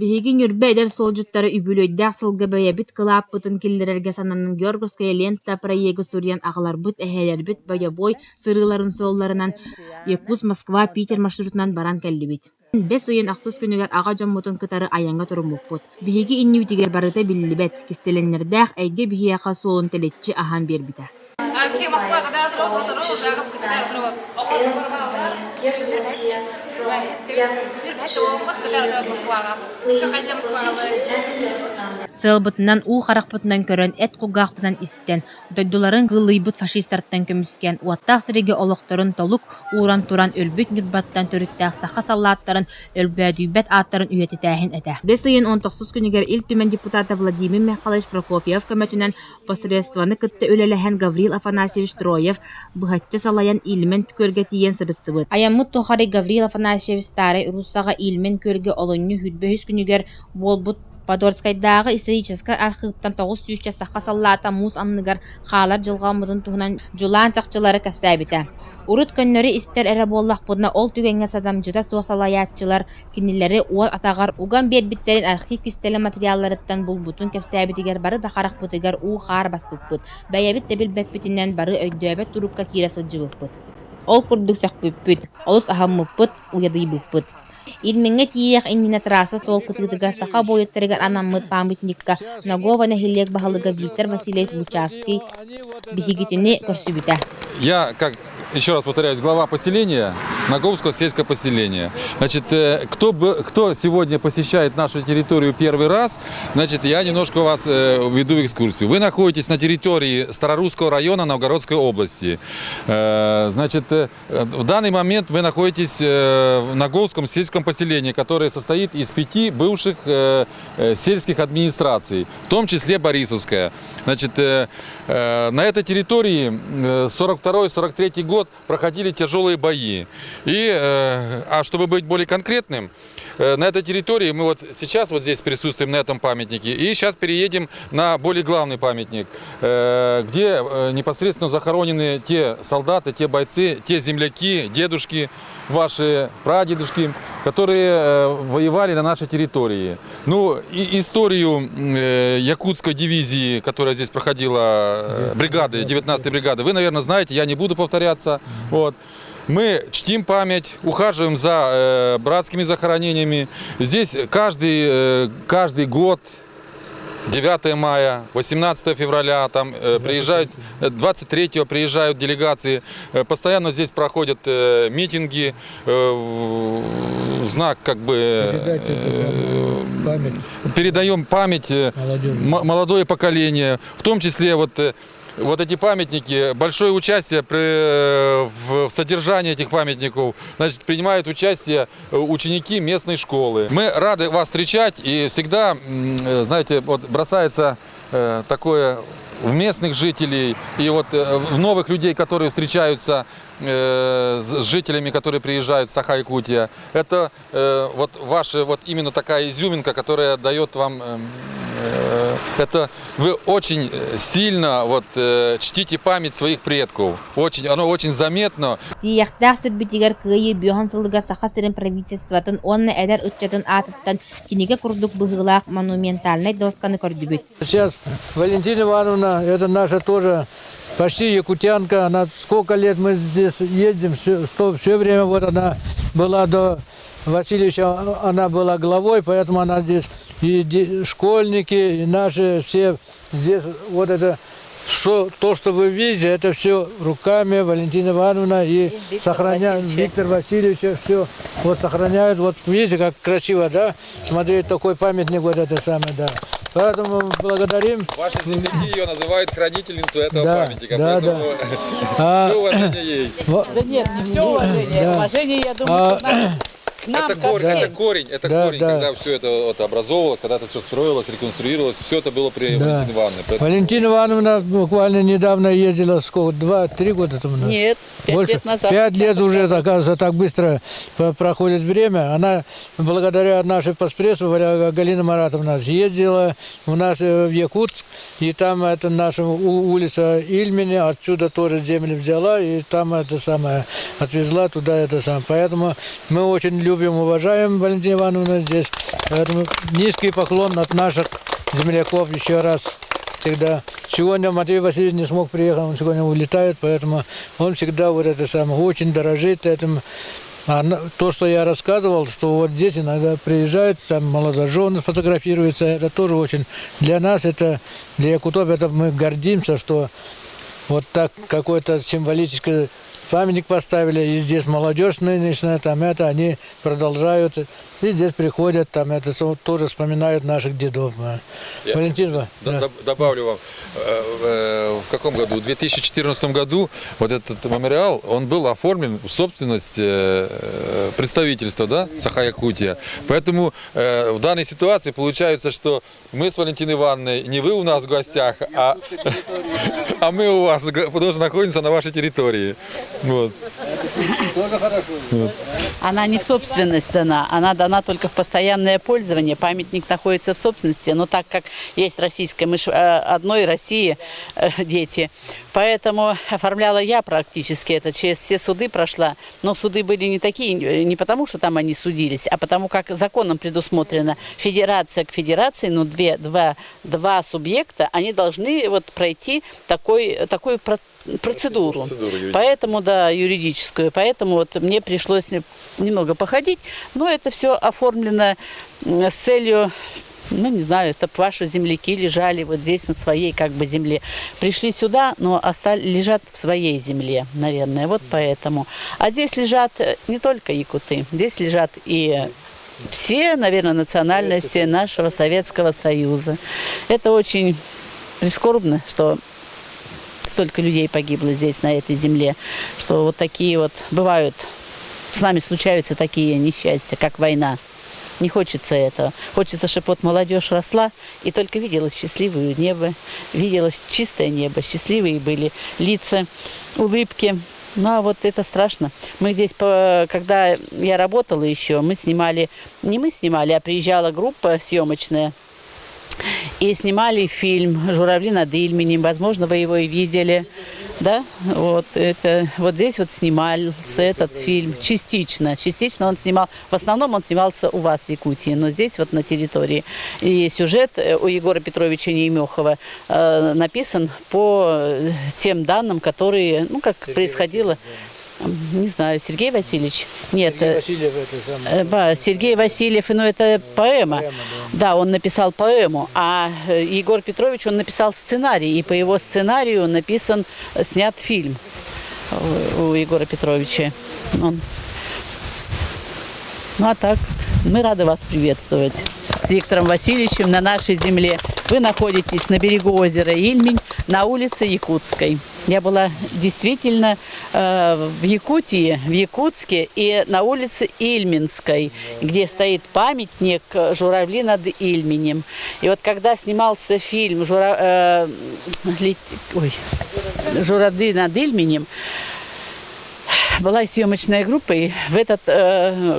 Биһиги Ньурба эдэр суолдьуттара үбүлүөйдээх сылга бэйэбит кылааппытын киллэрэргэ сананан «Георгиевская лента» проегы суруйан аҕаларбыт, эһээлэрбит бойобуой сырыыларын суолларынан Якутск-Москва-Питер маршрутунан баран кэллибит. Бэс ыйын ахсыс күнүгэр аҕа дьоммутун кытары айаҥҥа туруммуппут. Биһиги иннибитигэр барыта биллибэт, кистэлэҥнэрдээх эйгэ биһиэхэ суолун тэлэччи аһан биэрбитэ. Сыалбытынан уу харахпытынан көрөн, эт кулгаахпытынан истэн, дойдуларын кыыллыйбыт фашистартан көмүскээн, уоттаах сэриигэ олохторун толук ууран туран өлбүт Ньурбаттан төрүттээх саха саллааттарын өлбөөдүйбэт ааттарын үйэтитээһин этэ. Бэс ыйын он тохсус күнүгэр Ил Түмэн депутата Владимир Михайлович Прокопьев көмөтүнэн посредствоны кытта үлэлэһэн Гаврил Афанасьевич Троев быһаччы салайан Ильмень күөлгэ тиийэн сырыттыбыт. Айаммыт тухары Гаврил Афанасьевич Старай Руссаҕа Ильмень күөлгэ олунньу сүүрбэ үһүс күнүгэр буолбут Подольскайдааҕы историческай архыыптан тоҕус сүүсчэ саха саллаата муус анныгар хаалар дьылҕаммытын туһунан дьулаан чахчылары кэпсээбитэ. Урут көннөрү истэр эрэ буоллахпытына, ол түгэҥҥэ сатамдьыта суох салайааччылар кинилэри уот атаҕар уган биэрбиттэрин архив кистэлэҥ материалларыттан булбутун кэпсээбитигэр бары да харахпытыгар уу-хаар баспыппыт, бэйэбит да билбэппитинэн бары өйдөөбөт турукка киирэ сылдьыбыппыт. Ол курдук сөхпүппүт, олус аһыммыппыт, уйадыйбыппыт. Ильмеҥҥэ тиийиэх иннинэ трасса суол кытыытыгар саха буойуттарыгар анаммыт памятникка Ногова нэһилиэк баһылыга Виктор Васильевич Бучаский биһигитини көрсүбүтэ. Я, как еще раз повторяюсь, глава поселения, Наговского сельского поселения. Значит, кто сегодня посещает нашу территорию первый раз, значит, я немножко вас веду в экскурсию. Вы находитесь на территории Старорусского района Новгородской области. Значит, в данный момент вы находитесь в Наговском сельском поселении, которое состоит из пяти бывших сельских администраций, в том числе Борисовская. Значит, на этой территории 42-43 год проходили тяжелые бои. И, а чтобы быть более конкретным, на этой территории мы вот сейчас вот здесь присутствуем на этом памятнике, и сейчас переедем на более главный памятник, где непосредственно захоронены те солдаты, те бойцы, те земляки, дедушки, ваши прадедушки, которые воевали на нашей территории. Ну, и историю якутской дивизии, которая здесь проходила, бригады, 19-й бригады, вы, наверное, знаете, я не буду повторяться. Вот. Мы чтим память, ухаживаем за братскими захоронениями. Здесь каждый год 9 мая, 18 февраля, там приезжают, 23 приезжают делегации, постоянно здесь проходят митинги, в знак как бы Передать это память передаем память молодежи. Молодое поколение, в том числе вот эти памятники, большое участие в содержании этих памятников, значит, принимают участие ученики местной школы. Мы рады вас встречать и всегда, знаете, вот бросается такое в местных жителей и вот в новых людей, которые встречаются с жителями, которые приезжают в Саха-Якутия. Это вот ваша вот именно такая изюминка, которая дает вам, это вы очень сильно вот чтите память своих предков. Очень, оно очень заметно. Тиийиэхтээх сирбитигэр Кыайыы биэс уон сылыгар Саха сирин правительствотын уонна эдэр ыччатын аатыттан кинигэ курдук быһыылаах монументальнай досканы көрдүбүт. Сейчас Валентина Ивановна, это наша тоже почти якутянка, она сколько лет мы здесь ездим, все время вот она была до Васильевича, она была главой, поэтому она здесь и школьники, и наши все здесь вот это, что, то, что вы видите, это все руками Валентины Ивановны и Виктора сохраняют, Васильевича. Виктор Васильевича все вот сохраняют. Вот видите, как красиво, да? Смотреть такой памятник вот это самое, да. Поэтому благодарим. Ваши земляки ее называют хранительницу этого памятника, да. поэтому все уважение ей. Да нет, не все уважение. Уважение, я думаю, что к нам, Это ко корень, всем. это корень, это корень, когда все это вот образовывалось, когда это все строилось, реконструировалось, все это было при Валентине Ивановне. Поэтому Валентина Ивановна буквально недавно ездила, сколько, 2-3 года тому назад? Нет, 5 Больше. лет назад. 5 лет уже, оказывается, так быстро проходит время. Она, благодаря нашей постпредству, Галина Маратовна, съездила у нас в Якутск, и там это наша улица Ильменя, отсюда тоже землю взяла, и там это самое, отвезла туда это самое. Поэтому мы очень любим, уважаем Валентину Ивановну здесь. Поэтому низкий поклон от наших земляков еще раз всегда. Сегодня Матвей Васильевич не смог приехать, он сегодня улетает, поэтому он всегда вот это самое очень дорожит этим. А то, что я рассказывал, что вот здесь иногда приезжают, там молодожены фотографируются, это тоже очень для нас, это для якутов, это мы гордимся, что вот так какой-то символический памятник поставили, и здесь молодежь нынешняя, там это, они продолжают, и здесь приходят, там это тоже вспоминают наших дедов. Я Валентин, да. Добавлю вам, в каком году? В 2014 году вот этот мемориал, он был оформлен в собственность представительства, да, Саха-Якутия. Поэтому в данной ситуации получается, что мы с Валентиной Ивановной, не вы у нас в гостях, а мы у вас, потому что находимся на вашей территории. Вот. Тоже хорошо. Вот. Она не в собственность дана, она дана только в постоянное пользование. Памятник находится в собственности, но так как есть российская, мы ж одной России дети, поэтому оформляла я практически это, через все суды прошла. Но суды были не такие, не потому, что там они судились, а потому как законом предусмотрено федерация к федерации, но два субъекта, они должны вот пройти такую процедуру. Процедуру юридическую. Поэтому, да, юридическую. Поэтому вот мне пришлось немного походить, но это все оформлено с целью, не знаю, чтоб ваши земляки лежали вот здесь на своей как бы земле. Пришли сюда, но лежат в своей земле, наверное, вот поэтому. А здесь лежат не только якуты, здесь лежат и все, наверное, национальности нашего Советского Союза. Это очень прискорбно, что столько людей погибло здесь, на этой земле, что вот такие вот бывают, с нами случаются такие несчастья, как война. Не хочется этого. Хочется, чтобы вот молодежь росла и только видела счастливое небо, видела чистое небо, счастливые были лица, улыбки. А вот это страшно. Мы здесь, когда я работала еще, мы снимали, не мы снимали, а приезжала группа съемочная, и снимали фильм «Журавли над Ильменем». Возможно, вы его и видели. Да? Вот, это, вот здесь вот снимался этот фильм частично. Частично он снимал, в основном он снимался у вас в Якутии, но здесь вот на территории. И сюжет у Егора Петровича Неймехова написан по тем данным, которые, как Сергей происходило. Васильев, да. Не знаю, Сергей Васильевич? Нет, Сергей Васильев это самое. Сергей Васильев, это поэма. Поэма, да. Да, он написал поэму, а Егор Петрович, он написал сценарий, и по его сценарию снят фильм у Егора Петровича. Он. А так, мы рады вас приветствовать с Виктором Васильевичем на нашей земле. Вы находитесь на берегу озера Ильмень, на улице Якутской. Я была действительно в Якутии, в Якутске и на улице Ильменской, где стоит памятник «Журавли над Ильменем». И вот когда снимался фильм «Журавли над Ильменем», была съемочная группа, и в этот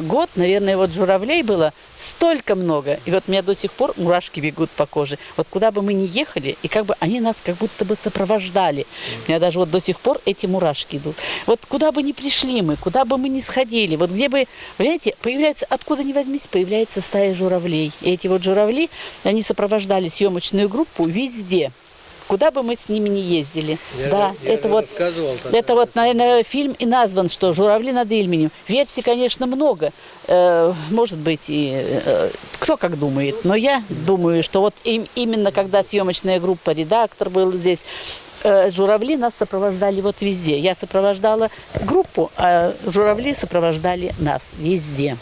год, наверное, журавлей было столько много. И вот у меня до сих пор мурашки бегут по коже. Вот куда бы мы ни ехали, и они нас как будто бы сопровождали. У меня даже до сих пор эти мурашки идут. Вот куда бы ни пришли мы, куда бы мы ни сходили, вот где бы, понимаете, появляется, откуда ни возьмись, появляется стая журавлей. И эти журавли, они сопровождали съемочную группу везде. Куда бы мы с ними ни ездили. Я Да, же рассказывал тогда. это вот, наверное, фильм и назван, что «Журавли над Ильменем». Версий, конечно, много. Может быть, и кто как думает. Но я думаю, что именно когда съемочная группа «Редактор» был здесь, журавли нас сопровождали везде. Я сопровождала группу, а журавли сопровождали нас везде.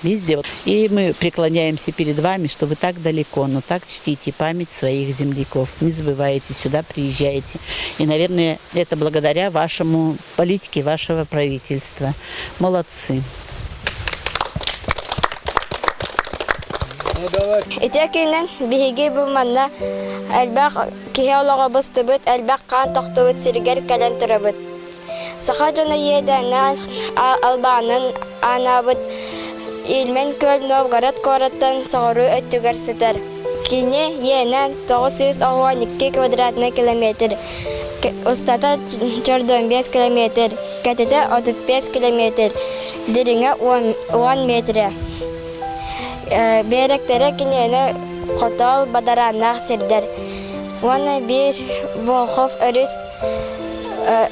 Везде. И мы преклоняемся перед вами, что вы так далеко, но так чтите память своих земляков. Не забывайте, сюда приезжайте. И, наверное, это благодаря вашему политике, вашего правительства. Молодцы. Итекинен биһиги бу манна элбэх киһи олоҕо быстыбыт, элбэх хаан тохтубут сиригэр кэлэн турабыт. Саха дьоно иэдээннээн албаанын анаабыт Ильмен көл Новгород куораттан соҕуруу өттүгэр сытар. Кини иэнэн тоҕус сүүс оҕуон икки квадратный километр, устата чордон бес километр, кэтитэ отут бес километр, дириҥэ уон метрэ. Биэрэктэрэ киниэнэ хотоол бадарааннаах сирдэр. Уонна биир Волхов өрүс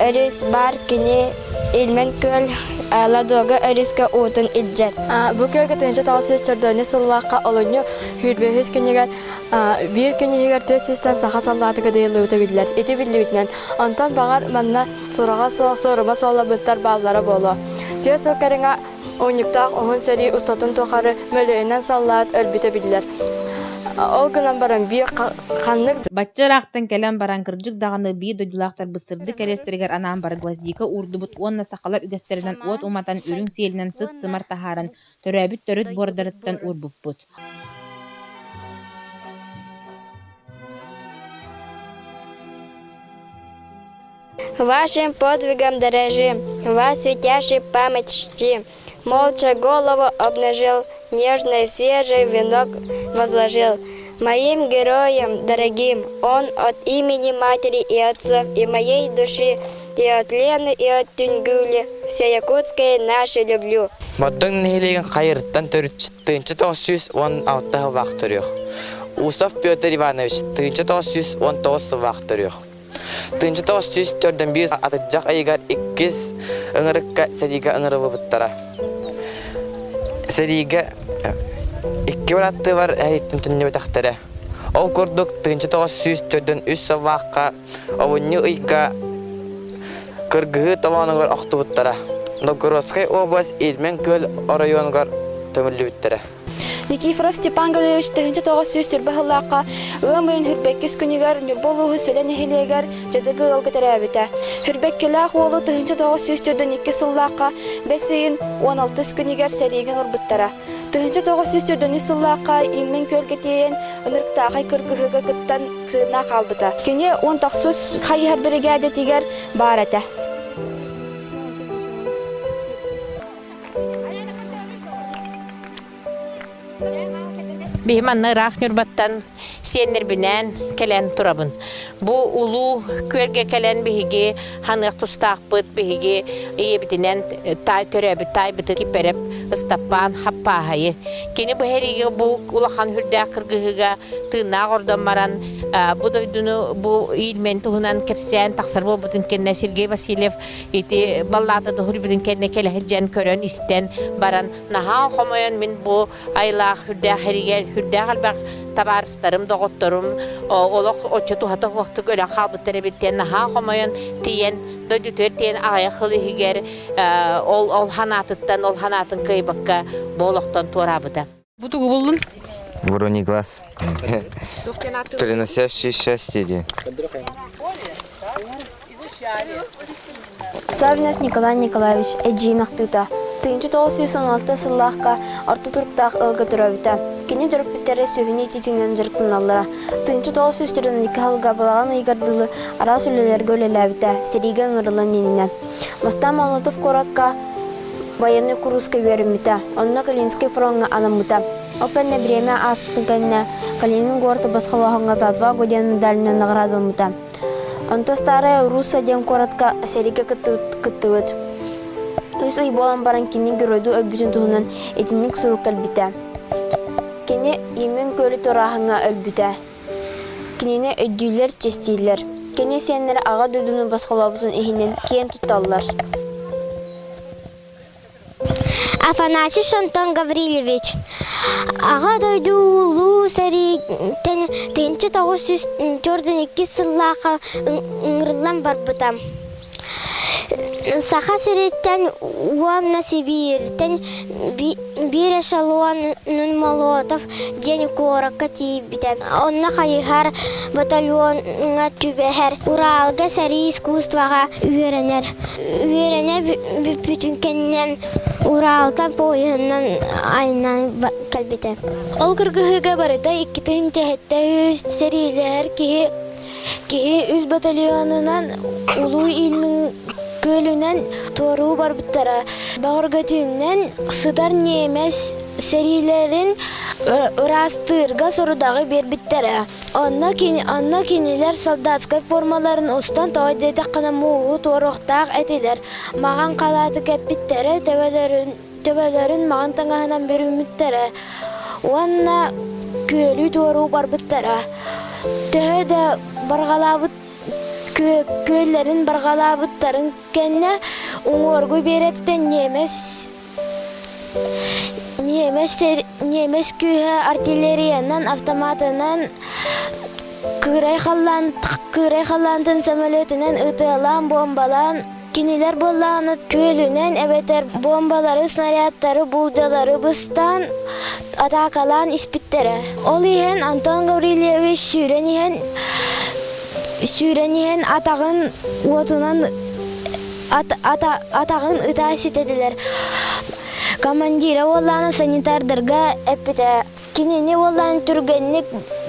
өрүс баар кини Ильмен күөл Ладога өрүскэ уутун илдьэр. Бу күөлгэ 1900 чордоону сыллаахха олунньу сүүрбэһис күнүгэр биир күн иһигэр тыа сиртэн саха саллаатыга дайыллыбыта биллэр. Ити биллибитинэн, онтон баҕар манна сураҕа суох суорума суоллабыттар бааллара буолуо. Түөрт сыл кэриҥэ Унньуктаах уһун сэрии устатын тухары мөлүйүөнүнэн саллаат өлбүтэ биллэр. Ол гынан баран биир ханнык Бачча ыраахтан кэлэн баран, кырдьык даҕаны биир дойдулаахтарбыт сырдык кэриэстэригэр анаан бары гвоздика уурдубут уонна сахалар үгэстэринэн уот уматан үрүҥ сиэлинэн сыт-сымар таһааран, төрөөбүт төрүт буордарыттан уурбуппут. Вашим подвигом дорожим, вас светящей память чтим. Молча голову обнажил, нежный свежий венок возложил. Моим героям дорогим он от имени матери и отцов, и моей души, и от Лены, и от Тюнгюли, все якутское наше люблю. Моддуҥ нэһилиэгин хайырыттан төрүт 1916 сыллаах төрүөх. Усов Петр Иванович 1919 сыллаах төрүөх. 1991 атырдьах ыйыгар иккис ыҥырыкка сэриигэ ыҥырыллыбыттара. Сэриигэ икки бырааттыылар эһиттэн төннүбэтэхтэрэ. Ол курдук 1943 сыллаахха олунньу ыйга кыргыһыы толоонугар охтубуттара. Новгородскай область Ильмень күөл оройуонугар көмүллүбүттэрэ. Никифоров Степан Гаврильевич 1920 сыллаахха ыам ыйын Хүрбэккис күнүгэр Ньурба улууһун Сүлэ нэһилиэгэр Дьадыгы ыалга төрөөбүтэ. Хүрбэккилээх уолу 1942 сыллаахха бэс ыйын 16 күнүгэр сэриигэ ыҥырбыттара. 1943 сыллаахха Иҥмин күөлгэ тиэйэн ынырыктаахай кыргыһыыга кыттан тыыннаах хаалбыта. Кини уон тохсус хайыһар биригээдэтигэр баар этэ. Биһи манна ыраах Ньурбаттан сиэннэрбинээн кэлэн турабын. Бу улуу күөлгэ кэлэн биһиги ханыах тустаахпыт, биһиги ийэбитинэн таай төрөөбүт таайбыты Кипэрэп Ыстаппаан Хаппааһайы. Кини бу сэриигэ бу улахан үрдээх кыргыһыыга тыыннаах ордон баран бу дойдуну бу иилмэн туһунан кэпсээн тахсар буолбутун кэннэ Сергей Васильев ити баллаата доһуруйбутун кэннэ кэлэ сылдьан көрөн истэн баран наһаа хомойон мин бу айылаах үрдээх эригэр үрдээх элбэх табаарыстарым доҕотторум олох оччо туһата суохтук өлөн хаалбыттар эбит диэн наһаа хомойон тиийэн дойдутугар тиийэн аҕыйах сыл иһигэр ол ол ханаатыттан ол ханаатын кыайбакка бу олохтон туораабыта. Бу тугу буллун? Вороний глаз. Приносящий счастье день. Савинов Николай Николаевич эдьиийин ахтыыта 1916 сыллаахха орто туруктаах ыалга төрөөбүтэ. Кини төрөппүттэрэ сүөһүнү итиитинэн дьарыктаналлара. 1942 сылга балаҕан ыйыгар дылы араас үлэлэргэ үлэлээбитэ, сэриигэ ыҥырыллан иннинэ. Бастаан Молотов куоракка военный курска үөрэммитэ, онно Калининскай фроҥҥа анаммыта. Ол кэннэ бириэмэ ааспытын кэннэ Калинин город босхолооһуҥҥа за отвагу диэн медалынан наҕараадаламмыта. Онто Старая Русса диэн куоратка сэриигэ кыттыбыт. Үс ый буолан баран кини геройдуу өлбүтүн туһунан итинник сурук кэлбитэ. Кини Имин күөлү туорааһыҥҥа өлбүтэ. Кинини өйдүүллэр, чэстииллэр. Кини сиэннэрэ Аҕа дойдуну босхолообутун иһинэн киэн тутталлар. Афанасий Антон Гаврильевич Аҕа дойду Улуу сэрииттэн 1942 сыллаахха ыҥырыллан барбыта. Саха сириттэн уонна Сибииртэн биир эшелонун Молотов диэн куоракка тиийбитэ. Онно хайыһар батальоҥҥа түбэһэр. Уралга сэрии искусствоҕа үөрэнэр. Үөрэнэ бүппүтүн кэннэ Уралтан поеһынан айаннаан кэлбитэ. Ол кыргыһыыга барыта 2 700 сэриилэһэр киһи Киһи үс батальонунан Улуу Ильмин күөлүнэн туоруу барбыттара. Бөҕөргөтүүнэн сытар ньиэмэс сэриилэрин ыраастыырга сорудаҕы биэрбиттэрэ. Онно, онно кинилэр солдатскай формаларын устан тоҕо диэтэххинэ мууһу туоруохтаах этилэр. Маҕан халааты кэппиттэрэ, төбөлөрүн, төбөлөрүн маҕан таҥаһынан бүрүммүттэрэ. Уонна күөлү туоруу барбыттара. Төһө да барҕалаабыт күөллэрин барҕалаабыттарын кэннэ уҥуоргу биэрэктэн ньиэмэс ньиэмэс ньиэмэс күүһэ артиллериянан, автоматынан кыырай халлаан кыырай халлаантан самолетунан ытыалаан, буомбалаан Кинилэр буоллаҕына күөлүнэн эбэтэр буомбалары, снарядтары, буулдьалары быстан, атаакалаан испиттэрэ. Ол иһэн Антон Гаврильевич сүүрэн иһэн сүүрэн иһэн атаҕын уотунан атаҕын ытаа ситэтилэр. Командира уоллаана санитардарга эппитэ Кинини уоллаан түргэнник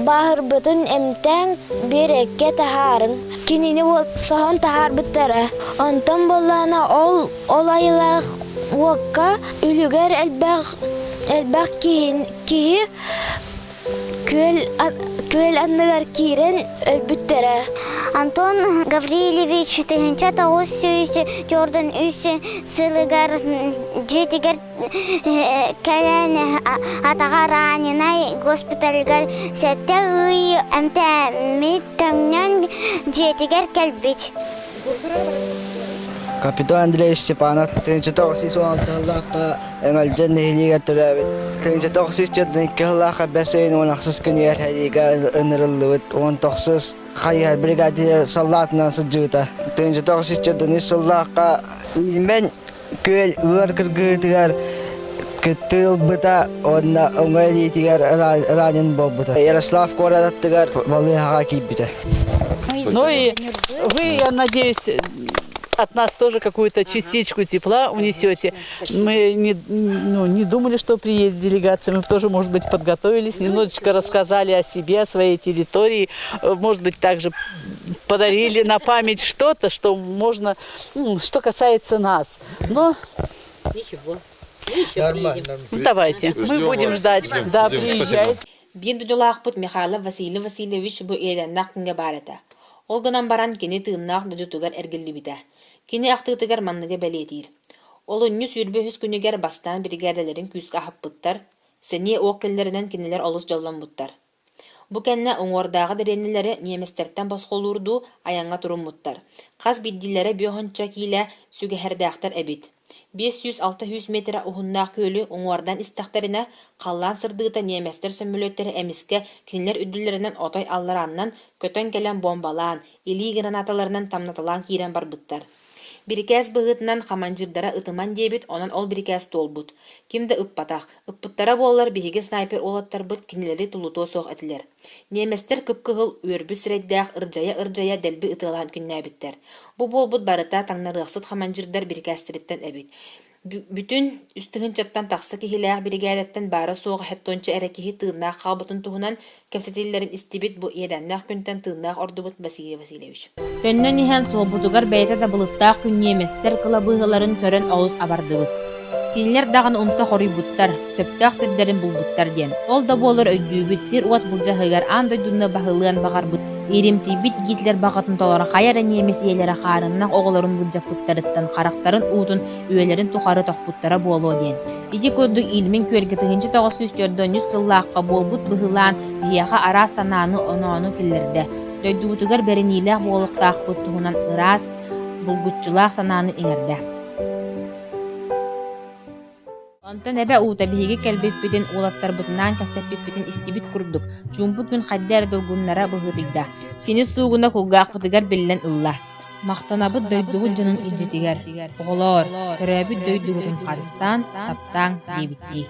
бааһырбытын эмтээн биэрэккэ таһаарыҥ. Кинини соһон таһаарбыттара. Онтон буоллаҕына ол ол айылаах уокка үлүгэр элбэх элбэх киһи күөл күөл анныгар киирэн өлбүттэрэ. Антон Гаврильевич 1943 сылыгар дьиэтигэр Кэлэн атаҕа раненай госпитальгар сэттэ ый эмтээммит төҥнөн дьиэтигэр кэлбит. Капитан Андрей Степанов 1996 сыллаахха Өҥөлдьөн нэһилиэгэр төрөөбүт. 1994 сыллаахха бэс ыйын 16 күнүгэр сэриигэ ынырыллыбыт 19 хайыһар бригадир саллаатынан сылдьыбыта. 1993 сыллаахха Ильмень Күөл ыар кыргыһыытыгар кыттыы ылбыта уонна уҥа илиитигэр ранен буолбута. Ярослав куорат аттыгар балыыһаҕа киирбитэ. Ну и вы, я надеюсь, от нас тоже какую-то частичку тепла унесете. Мы не, ну, не думали, что приедет делегация, мы тоже, может быть, подготовились, немножечко рассказали о себе, о своей территории, может быть, также подарили на память что-то, что можно, ну, что касается нас. Но Ничего. Мы еще приедем. Ну, давайте, мы будем вас. ждать. Ждем, Да, ждем. приезжайте. Биир дойдулаахпыт Михайлов Василий Васильевич бу иэдээннээх күҥҥэ баар этэ. Ол гынан баран кини тыыннаах дойдутугар эргиллибитэ. Кини ахтыытыгар манныгы бэлиэтиир. Олунньу 23 күнүгэр бастаан биригээдэлэрин күүскэ аһаппыттар, сэниэ уох кэллэринэн кинилэр олус дьолломмуттар. Бу кэннэ уҥуордааҕы дэриэбинэлэри ньиэмэстэртэн босхолуурдуу айаҥҥа туруммуттар. Хас биирдиилэрэ биэһуонча киилэ сүгэһэрдээхтэр эбит. 506 миэтэрэ уһуннаах күөлү уҥуордаан истэхтэринэ, халлаан сырдыыта ньиэмэстэр сөмөлүөттэрэ эмискэ кинилэр үрдүлэринэн отой алларааннан көтөн кэлэн буомбалаан, илии гранаталарынан тамнаталаан киирэн барбыттар. Бирикээс быһыытынан хамандьыырдара ытыман диэбит, онон ол бирикээс туолбут. Ким да ыппатах. Ыппыттара буоллар биһиги снайпер уолаттарбыт кинилэри тулутуо суох этилэр. Ньиэмэстэр кып-кыһыл, үөрбүт сирэйдээх ырдьайа-ырдьайа дэлби ытыалаан күннээбиттэр. Бу буолбут барыта таҥнарыахсыт хамандьыырдар бирикээстэриттэн эбит. Бүтүн үс тыһыынчаттан тахса киһилээх биригээдэттэн баара-суоҕа сэттуонча эрэ киһи тыыннаах хаалбытын туһунан кэпсэтиллэрин истибит бу иэдээннээх күнтэн тыыннаах ордубут Василий Васильевич. Төннөн иһэн суолбутугар бэйэтэ да былыттаах күн ньиэмэстэр кылабыыһаларын көрөн олус абардыбыт. Кинилэр даҕаны умса хоруйбуттар, сөптөөх сирдэрин булбуттар диэн. Ол да буоллар өйдүүбүт, сир-уот былдьаһыгар аан дойдуну баһылыан баҕарбыт ииримтийбит Гитлер баҕатын толоро хайа эрэ ньиэмэс ийэлэрэ хаарыннах оҕолорун былдьаппыттарыттан харахтарын уутун үйэлэрин тухары тохпуттара буолуо диэн. Ити курдук Ильмин күөлгэ 1943 сыллаахха буолбут быһылаан биһиэхэ араас санааны-оноону киллэрдэ. Дойдубутугар бэриниилээх буолуохтаахпыт туһунан ыраас, булгуччулаах санааны иҥэрдэ. Онтон эбэ уута биһиги кэлбиппитин, уолаттарбытынаан кэпсэппиппитин истибит курдук, чуумпу күн хайда эрэ долгуннара быһыытыйда. Кини суугуна кулгаахпытыгар биллэн ылла. Махтанабыт дойдубут дьонун илдьитигэр, оҕолоор, төрөөбүт дойдугутун харыстаан, таптааҥ диэбиттии.